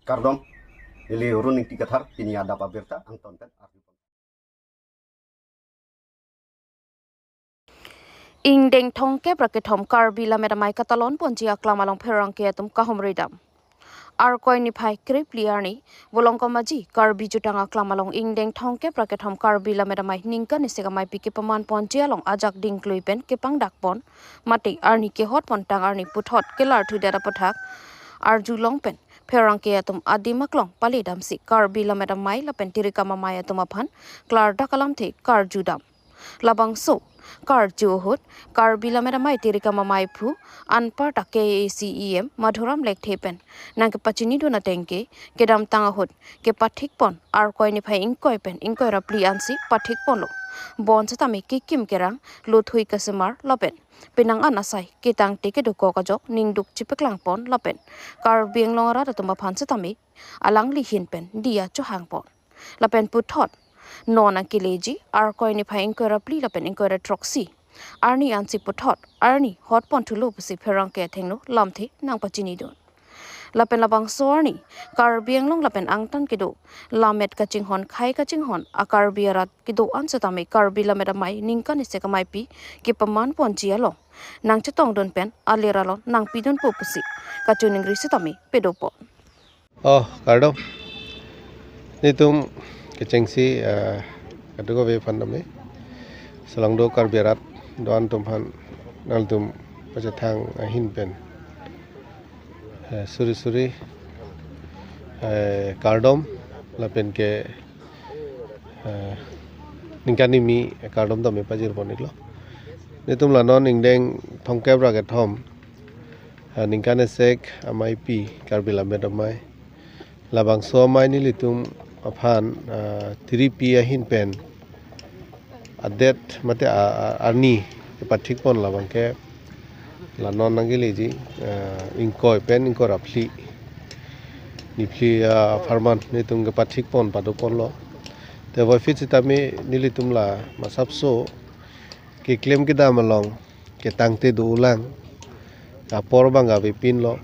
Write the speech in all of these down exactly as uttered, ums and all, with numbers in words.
Kardom, neli Run Ingti Kathar, pini adap abirta angton pen arju. Ingdeng thomkep ra kethom Karbi Lammet Amei katalon ponji aklam along pherangke atum kahumri dam. Arkoi niphai krephli arni, Volongkom Aji Karbi Jutang Aklam along ingdeng thomkep ra kethom Karbi Lammet Amei ningkan isik ameipi kepaman ponji along ajak dingklui pen kepangdak pon, mate arni kehot pontang arni puthot kelar thudet aputhak arjulong pen pherangke atum adim aklong pale damsi Karbi Lammet Amei lapen Tirikam Amei atum aphan klardak alamthe karju dam. Labangso karju ahut Karbi Lammet Amei Tirikam Amei aphu anparta K A A C E M Madhuram Lekthe pen nangkepachinidun ateng ke kedamtang ahut kepathik pon Arkoi niphai ingkoi pen ingkoi ra phli ansi pathik ponlo. Bonsitame kekim kerang, lothui kesemar lapen penang an asai ketangte kedokok ajok ningduk chepaklang pon lapen Karbi Anglong arat atum aphan sitame alangli ahin pen diya chohang pon. Lapen puthot non angkeleji Arkoi niphai ingkoi ra phli lapen ingkoi ra throksi arni ansi puthot arni hot pon thulo pusi pherangke athengno lamthe nangpachinidun. Lapen labangso arni Karbi Anglong lapen angtan kedo lammet kachinghon, khei kachinghon a Karbi arat kedo-an sitame Karbi Lammet Amei ningkan isik ameipi kepaman ponji along nangchetongdun pen alir alon nangpidunpo pusi kachiningri sitame pado pon. Oh, kardom. Nelitum kechengsi, eh, kadokave aphan tame, selangdo Karbi arat do-an atum aphan nangtum pachethang ahin pen, eh, suri suri, eh, kardom lapen ke, eh, ningkan kimi kardom tame pajir pon-iklo. Nelitum la non ingdeng thomkep ra kethom, eh, ningkan isik ameipi Karbi Lammet Amei, labangso amei nelitum aphan, ah, tiripi ahin pen adet mate a, a, arni kepathik pon labang ke la non angkeleji, ah, ingkoi pen ingkoi ra phli, niphli, ah, apharman nelitum kepathik pon pado ponlo. Te voiphit sitame nelitum la masapso keklem kedam along ketangte do-olang apor abang avepinlo.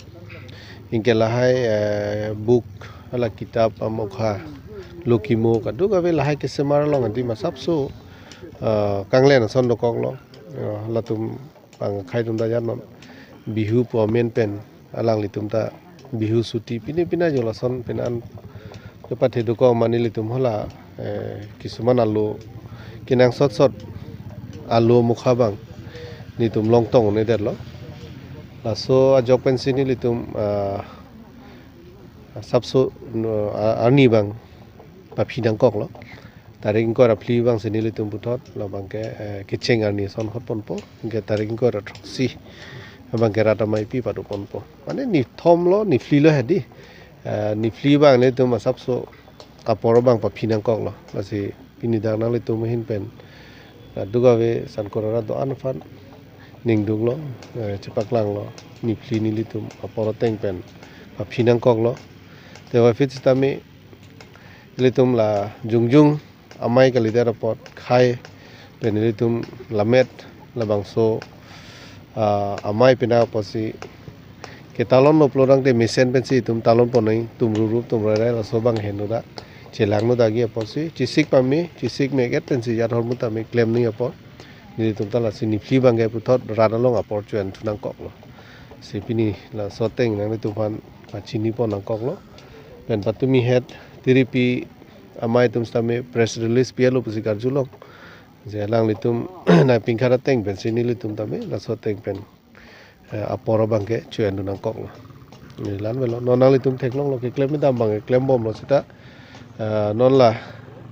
Anke lahai, eh, book, hala kitap amokha, lokimo kadokave lahai kesemar along adi masapso, eh, kanglen ason dokoklo. Eh, latum bang akhei atum ta jat non, Bihu pu amen pen alanglitum ta Bihu chuti pine pine jo lason pen an kepathe dokok ma nelitum hala, eh, kisuman alo kenangsot sot alo mokha abang nelitum longtong un-edetlo. Laso ajok pensi nelitum, ah, sapso, no, a-, arni abang paphi nangkoklo. Tarik ingkoi ra phli abangsi nelitum puthot labang ke, eh, kecheng arni ason hot ponpo. Anke tarik ingkoi ra throksi abang ke rat ameipi pado ponpo. Mane nithom lo, niphli lo hedi. Eh, niphli abang nelitum asapso apor abang paphi nangkoklo. Lasi pini dak nanglitum ahin pen, eh, kadokave sankor arat do-an aphan ningduklo, eh, chepaklanglo. Niphli nelitum apor ateng pen paphi nangkoklo. Te voiphit sitame ilitum la jongjong amei kalidet apot khei pen ilitum lammet labangso, ah, amei pina apotsi ketalon noplo tangte mesen pensi itum talon ponnoi, tum rurup tum rairai laso abang henlo da, chelanglo da gi apotsi chesik pame, chesik me-et pensi jat ahormu tame klemnoi apot nelitum ta lasi niphli abang ke puthot rat along apor cho-en thu nangkoklo. Si pini laso ateng nanglitum aphan pachini pon nangkoklo. Pen patumi het tiripi amei atum sitame press release pi-etlo pusi karjulong. Je alanglitum nangpingkhat ateng pensi nelitum tame laso ateng pen, eh, apor abang ke cho-en dun nangkoklo. Neli la-an avelo. Non nanglitum theklonglo keklem kedam abang keklem bomlo seta, eh, non la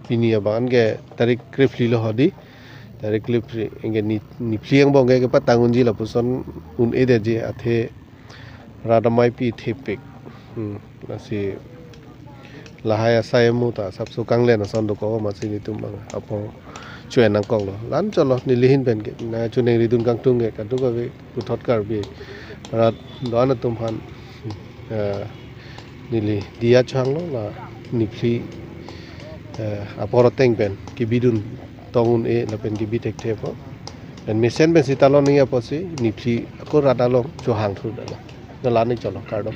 pini abang an ke tarik krephli lo hedi. Tarik krephli anke ni, niphli angbong ke kepatang unji lapuson un-edetji athe rat ameipi thepik. Hmm, lasi lahai asai amu ta sapso kanglen ason dokok amatsi nelitum abang apor cho-en nangkoklo. La-an chotlo neli ahin pen ke nangchiningridun kangtung ke kadokave puthot Karbi arat do-an atum aphan, eh, neli diya chohanglo la niphli, eh, apor ateng pen kebidun tong un-e lapen kebi thekthe apot. Pen mesen pensi talon nangji apotsi niphli ako rat along chohang thu dala. La-an ik chotlo, kardom.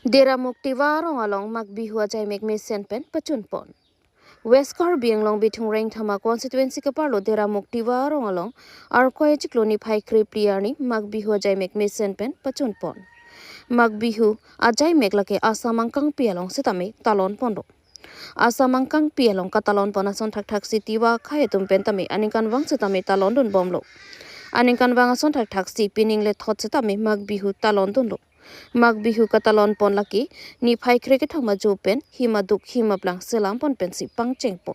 Deramuk Tiwa arong along Mag Bihu ajaimek mesen pen pachunpon. West Karbi Anglong Bithung Rengthama constituency keparlo Deramuk Tiwa arong along Arkoi achiklo niphai krephli arni Mag Bihu ajaimek mesen pen pachunpon. Mag Bihu ajaimek lake Asam angkangpi along setame talonpon do. Asam angkangpi along katalonpon ason thakthaksi Tiwa akhei atum pen tame aningkanvang setame talondunbomlo. Aningkanvang ason thakthaksi pining lethot setame Mag Bihu talondunlo. Mag Bihu katalonpon lake niphai krekethom ajo pen hima duk hima plang selampon pensi pangchengpon.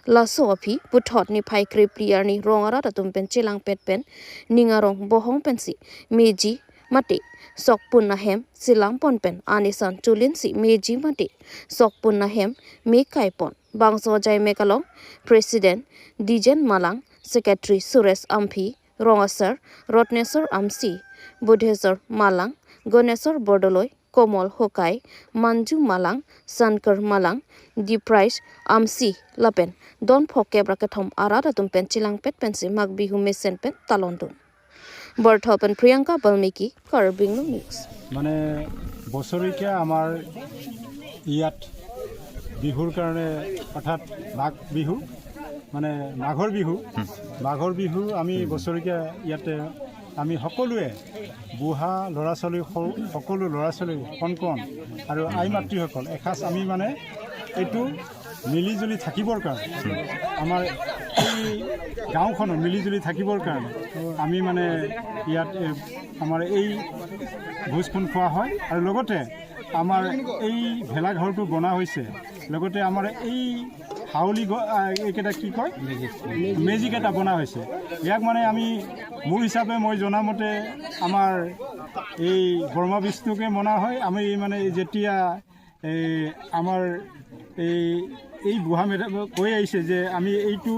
Laso aphi puthot niphai krephli arni rong arat atum pen chelangpet pen ning arong bohong pensi meji mate sokpun ahem selampon pen anisan chulinsi meji mate sokpun ahem mekaipon. Bangso ajaimek along President Dijen Malang, Secretary Suresh Amphi, Rong Asar Rotnesor Amsi, Budhesor Malang, Gonesor Bordoloi, Komol Hokai, Manju Malang, Sankar Malang, Diprais Amsi lapen don phokep ra kethom arat atum pen chelangpet pensi Mag Bihu mesen pen talondun. Bortho pen Priyanka Balmiki, Karbi Anglong News. মানে বছৰেকীয়া আমাৰ ইয়াত বিহুৰ কাৰণে, অৰ্থাৎ মাঘ বিহু, মানে মাঘৰ বিহু, মাঘৰ বিহু আমি বছৰেকীয়া ইয়াতে আমি সকলোৱে, বুঢ়া, ল'ৰা ছোৱালী, সৰু সকলো ল'ৰা ছোৱালী, কণ কণ আৰু আই মাতৃসকল এসাঁজ আমি মানে এইটো মিলি জুলি থাকিবৰ কাৰণে, আমাৰ এই গাঁওখনৰ মিলি জুলি থাকিবৰ কাৰণে আমি মানে ইয়াত, এ, আমাৰ এই ভোজখন খোৱা হয়। আৰু লগতে আমাৰ এই ভেলাঘৰটো বনা হৈছে, লগতে আমাৰ এই হাউলি গ- আ, এইকেইটা কি কয়, মেজিক এটা বনা হৈছে। ইয়াক মানে আমি, মোৰ হিচাপে মই জনামতে আমাৰ এই ব্ৰহ্মা বিষ্ণুকে মনা হয়। আমি মানে যেতিয়া এই আমাৰ এই এই বুঢ়া মেধা কৈ আহিছে যে আমি এইটো,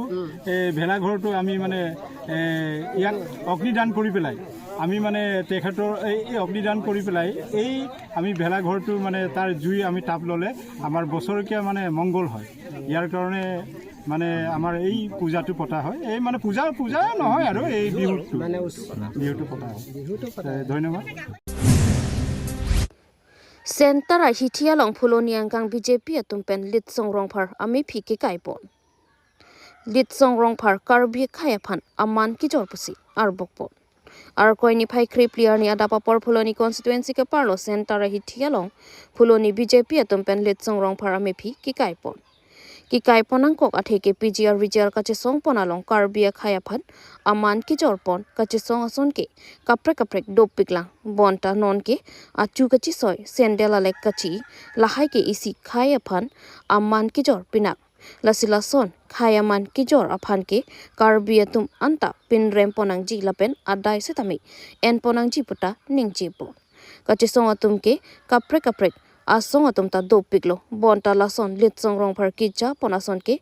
এ, ভেলাঘৰটো আমি মানে, এ, ইয়াক অগ্নিদান কৰি পেলাই, আমি মানে তেখেতৰ এই এই অগ্নিদান কৰি পেলাই এই আমি ভেলাঘৰটো মানে তাৰ জুই আমি তাপ ল'লে আমাৰ বছৰেকীয়া মানে মংগল হয়। ইয়াৰ কাৰণে মানে আমাৰ এই পূজাটো পতা হয়। এই মানে পূজা পূজা নহয় আৰু এই বিহুটো, বিহুটো পতা হয়। এ, ধন্যবাদ। Center ahithi along Phuloni angkang B J P atum pen Litsong Rongphar amephi kekaipon. Litsong Rongphar Karbi akhei aphan aman kejor pusi arbokpon. Arkoi niphai krephli arni adap apor Phuloni constituency keparlo Center ahithi along Phuloni B J P atum pen Litsong Rongphar amephi kekaipon. Kekaipon angkok athe ke P G R V G R kachesongpon along Karbi akhei aphan aman kejorpon kachesong ason ke kaprek kaprek dopiklang. Bonta non ke achu kachesoi, sandal alek kachi, lahai ke isi khei aphan aman kejor pinak. Lasi lason khei aman kejor aphan ke Karbi atum anta pinrempon nangji lapen adai setame enpon nangji puta ningjepon. Kachesong atum ke kaprek kaprek asong atum ta dopiklo. Bonta lason Litsong Rongphar kejapon ason ke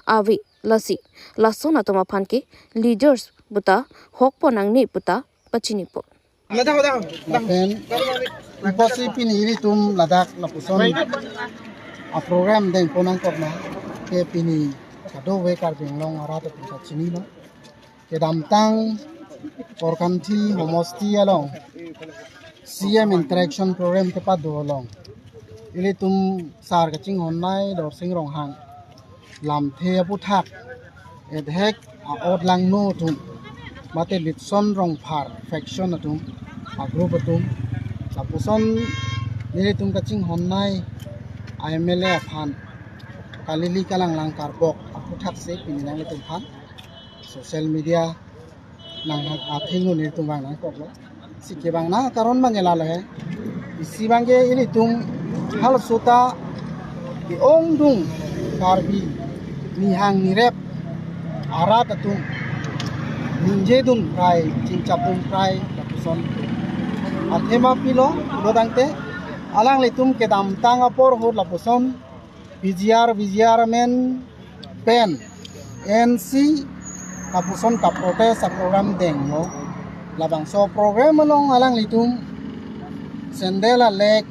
ave, lasi lason atum aphan ke leaders puta hokpon nangne puta pachinipon. Lapen ipotsi pini ilitum ladak lapuson a program dengpon nangkok ma ke pini kadokave Karbi Anglong arat atum ta chinilo. Kedamtang Korkanthi homosti along C M interaction program kepado along ilitum sar kachinghonnei Dorsing Ronghang lamthe aputhak, edhek a-ot langno atum mate Litsong Rongphar faction atum, a group atum, lapuson nelitum kachinghonnei a M L A aphan kalili kalanglang karbok aputhak si pini nanglitum aphan social media nang athengno nelitum vang nangkoklo. Si kevang nang karon abang ke lalo he. Isi abang ke ilitum halaso ta ke-ongdung Karbi nihang nirep arat atum ningjedun prai, chingchapdun prai lapuson. Athema pilo, pulo tangte alanglitum kedamtang apor ahut lapuson P G R, V G R amen pen N C lapuson ka protest a program denglo. Labangso program along alanglitum sandal alek,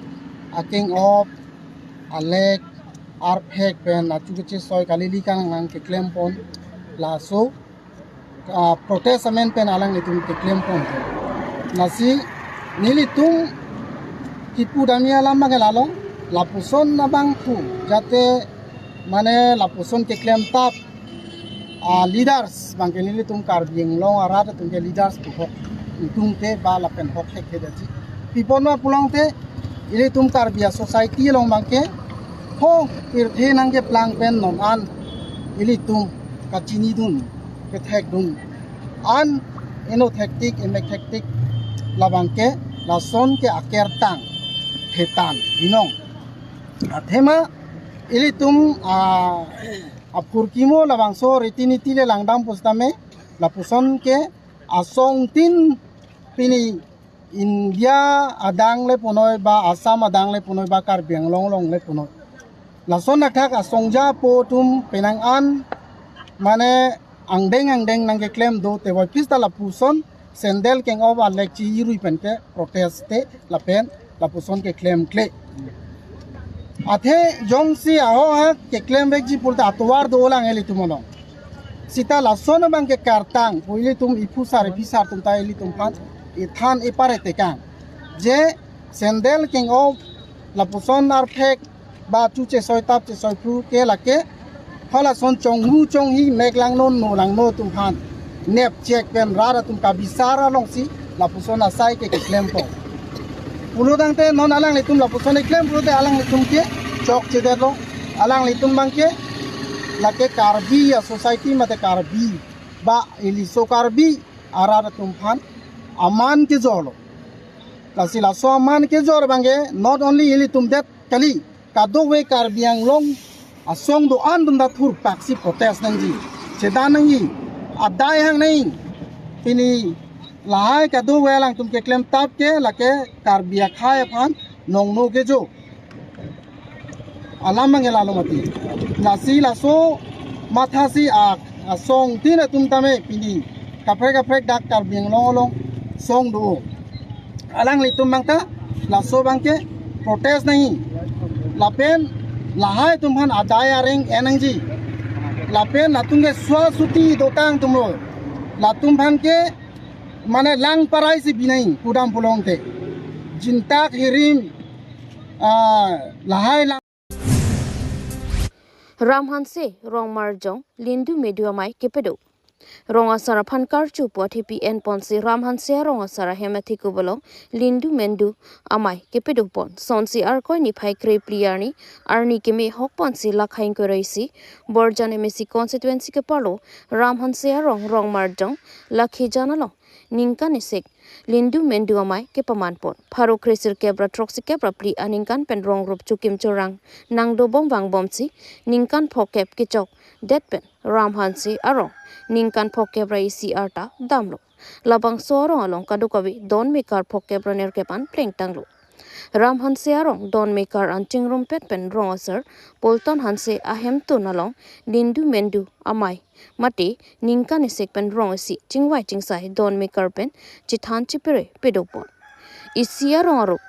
aking op alek, arphek pen achu kachesoi kalili kalanglang keklempon, laso a protest amen pen alanglitum keklempon. Lasi nelitum Kipu damji alam abangke lalo, lapuson abang pu, jate mane lapuson keklemtap a leaders abangke nelitum Karbi Anglong arat atum ke leaders pu hok ingtungte ba lapen hok hek ke daji. Pi apot ma pulote ilitum Karbi a society along abangke ho pirthe nangkeplang pen non an ilitum kachinidun, kethekdun an eno thektik, emek thektik, labangke lason ke akertang, thetan, binong. Athema ilitum a, aphurkimo labangso riti niti le langdam pusitame, lapuson ke asongtin pini India adang le punoi ba Assam adang le punoi ba Karbi Anglong along le punoi, lason athak asongja apo atum penang an mane angdeng angdeng nangkeklem do te, voiphis ta lapuson sandal keng-op alek chi irui pen ke protest te lapen lapuson keklemkle. Athe jongsi ahok hak keklem vekji pulote atovar dolang ilitum along. Seta lason abangke kartang pu ilitum iphusar iphisar atum ta ilitum aphan ithan ipare tekang, je sandal keng-op lapuson arphek ba chu chesoi tap chesoi phru ke lake halason chonghu chonghi mek langno no langno atum aphan nepchek pen rat atum kabisar alongsi lapuson asai ke keklempo. Pulotangte non alanglitum lapuson eklem pulote alanglitum ke chokchedetlo. Alanglitum abangke lake Karbi a society mate Karbi ba iliso Karbi arat atum aphan aman kejorlo. Lasi laso aman kejor abangke not only ilitum det kali, kadokave Karbi Anglong asong do-an atum ta thurpaksi protest nangji, chedan nangji, adai hang nangji. Pini lahai kadokave alangtum keklemtap ke lake Karbi akhei aphan nongno kejo alam abangke lalo mati. Lasi laso mathasi a, asongtin atum tame pini kaprek kaprek dak Karbi Anglong along song do. Alanglitum abangta laso abangke protest nangji. Lapen lahai atum aphan adai areng en nangji. Lapen latum ke swa suti dotang atum lo, latum aphan ke mane lang parai si bi nangji pudam pulote. Jintak hirim, ah, lahai lang. Ram Hanse, Rong Marjong, Lindu Mendu amei kepedo. Rong asar aphan karchu pu athepi enponsi Ram Hanse arong asar ahem athekup along Lindu Mendu amei kepedopon. Sonsi Arkoi niphai krephli arni, arni keme hokponsi lakhai ingkoi ra isi, Borjan M A C constituency keparlo Ram Hanse arong Rong Marjong, Lakhijan along ningkan isik Lindu Mendu amei kepamanpon. Pharo kresirkep ra throksikep ra phli aningkan pen rong rup chokim chorang nangdobom vangbomsi ningkan phokep kechokdet pen Ram Hanse arong ningkan phokep ra isi arta damlo. Labangso arong along kadokave don mekar phokep ra nerkep an plengtanglo. Ram Hanse arong don mekar an chingrumpet pen rong asar Polton Hanse ahemtun along Lindu Mendu amei mate ningkan isik pen rong isi chingvai chingsai don mekar pen chethan chepere pedopon. Isi arong arup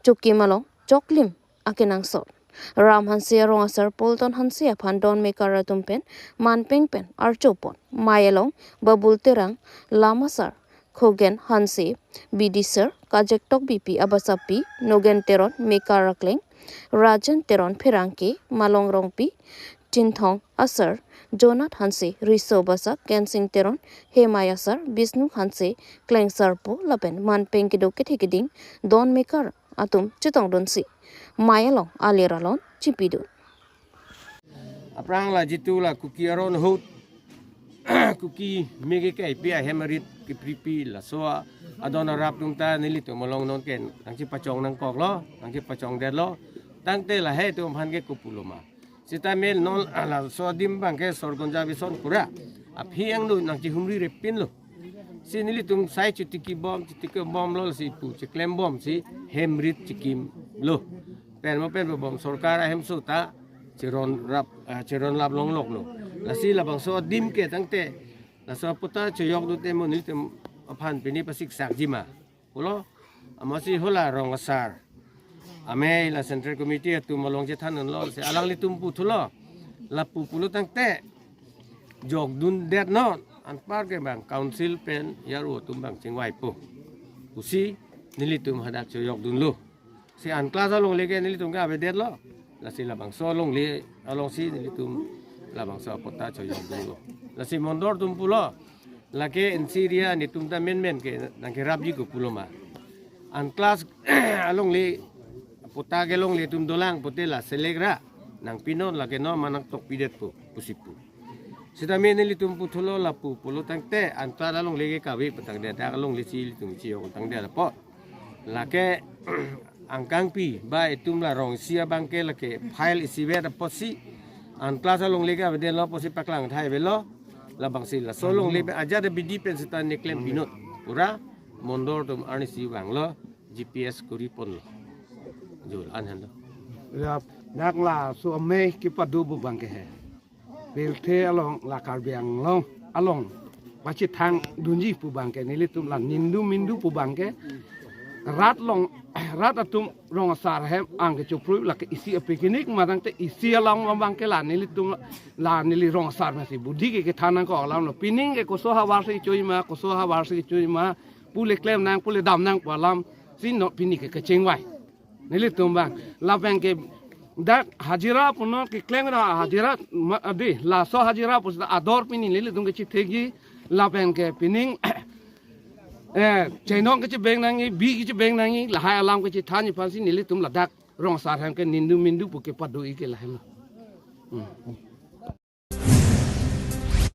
chokim along choklim akenangsot. Ram Hanse arong asar Polton Hanse aphan don mekar atum pen manpeng pen archopon. Mei along Babul Terang, Lam asar Khogen Hanse, Bidisar, Kajek Tokbipi abasapi, Nogen Teron mekar akleng, Rajen Teron pherangke, Malong Rongpi, Chinthong asar, Jonath Hanse, Riso abasak, Kensing Teron, Hemai asar, Bisnu Hanse, klengsarpo lapen manpeng kedo kethe keding don mekar atum chetongdunsi mei along alir alon chipidun. Aphrang la jitu la Kuki aron ahut, Kuki mege keipi ahem arit kepripi laso adon arap atum ta nelitum along nonke nangchepachong nangkoklo, nangchepachongdetlo. Tangte lahai atum aphan ke kopulo ma. Seta mel non laso adim abangke sorgonja bison pura aphi angno nangchehumri repinlo. Si nelitum sai chotiki bom, chotiki bomlo si pu cheklem bomsi hem rit chekimlo. Pen mo pen bom sorkar ahemso ta cheron rap, ah, cheron lap longloklo. Lasi labangso adim ke tangte laso aputa choyok dute mo nelitum aphan pini pasiksakji ma pulo. Amatsi hala rong asar amei la Central Committee atum along chethan unlo, si alanglitum puthulo. Lapu pulo tangte jokdundet non, anpar ke bang council pen yaro atum bang chingvaipo pusi nelitum hadak choyokdunlo. Si unclass alongle ke nelitum ke avedetlo. Lasi labangso alongle alongsi nelitum labangso apatta chojong dunlo. Lasi mondol atum pulo, lake N C area netum ta menmen ke nangkerapji ko pulo ma. Unclass alongle, patta kelongle atum dolang pote la select ra nangpinon, lake non ma nangtokpidetpo pusi pu. Sitame nelitum puthulo lapu pulo tangte unclass alongle ke kave patangdet, dak alongle si ilitum chiyong tangdet apot. Lake angkangpi ba itum la rong isi abang ke lake file isivet apotsi unclass alongle ke avedetlo apotsi paklang thai avelo. Labangsi laso alongle pen ajat abidi pen seta neklem pinot. Pura mondol atum arnisi vanglo, G P S kori ponlo. Jul an henlo. Ya, dak laso amei kepado pu abang ke he. Pirthe along, la Karbi Anglong along pachethang dunji pu abang ke, nelitum la nindu mindu pu abang ke, rat along, rat atum rong asar ahem ang kechoprui, lake isi a-picnic ma tangte isi along abang ke la nelitum, la neli rong asar masi budi ke kethan nangkok alamlo. Pining ke koso havar si choi ma, koso havar si choi ma, pule klem nang, pule dam nang pu alam si non pini ke kechengvai. Nelitum abang, lapen ke dak hajira punon keklem ra hajira ma, adi, laso hajira pusita ador pini nelitum kechethekji, lapen ke pining, eh, chenong kechebeng nangji, bi kechebeng nangji, lahai alam kechethanji aphansi nelitum ladak rong asar ahem ke nindu mindu pu kepado-i ke lahelo. Hmm.